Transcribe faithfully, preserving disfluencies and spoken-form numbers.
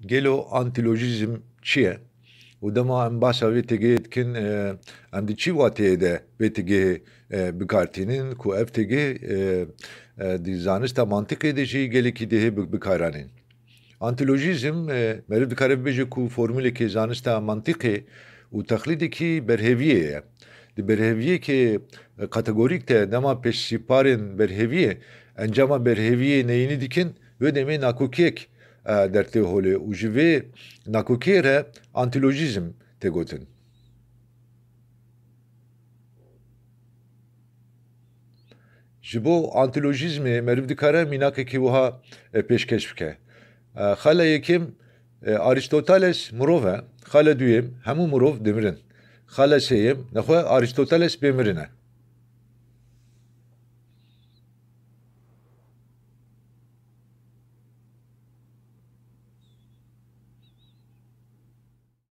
Gelo antilojîzm çi ye? Û dema em behsa vê têgehê dikin, e, em di çi wateyê de vê têgehê, e, bi kar tînin ku ev têgeh, e, e, di zanista mantîqê de jî gelekî dihê bi, bi kar anîn? Antilojîzm, e, meriv dikare bibêje ku formûlekê zanista mantîqê û texlîdekî berheviyê ye. Di berheviyekê, e, kategorîk de dema pêşîparên berheviyê encama berheviyê neyînî dikin, wê demê nakokiyek, e, dertê holê û ji vê nakokiyê re antilojîzm tê gotin. Ji bo antilojîzmê meriv dikare mînakekî wiha, e, pêşkêş bike. E, xala yekem, e, Arîstoteles mirov e. Xala duyem, hemû mirov dimirin. Xala sêyem, nexwe Arîstoteles bêmirin e.